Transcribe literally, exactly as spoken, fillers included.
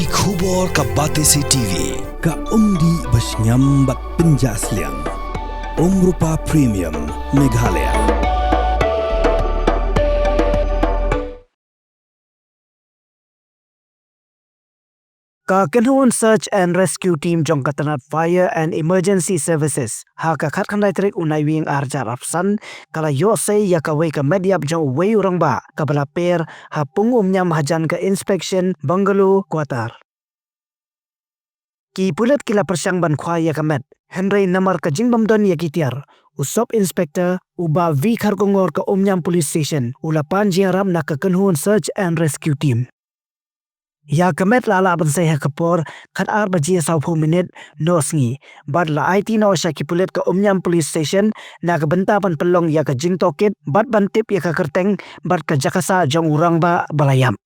Ki khubor ka Batesi T V, ka umdih ba shngiam bad pynjah sliang. Umrupa Premium, Meghalaya. Ka kynhun Search and Rescue Team jong ka tnat Fire and Emergency Services, ha ka khatkhyndai tarik u Naiwieng arhajar arphew san, ka la ïoh sei ïa kawei ka met ïap jong uwei u rangbah, kaba la per ha Pung Umïam hajan ka Inspection Bungalow Quarter. Ki pulit ki la pyrshang ban khwai ïa ka met, hynrei namar ka jingbymdon ïa ki tiar, u Sub Inspector, u Bah V Kharkongor ka Umïam Police Station, u la pan jingïarap na ka kynhun Search and Rescue Team. Ïa ka met la lah ban sei ha ka por khatar baje sawphew minit noh sngi, bad la aiti noh sha ki pulit ka Umïam Police Station na ka bynta ban pynlong ïa ka jingtohkit bad ban tip ïa ka kyrteng bad ka jaka sah jong u rangbah ba la ïap.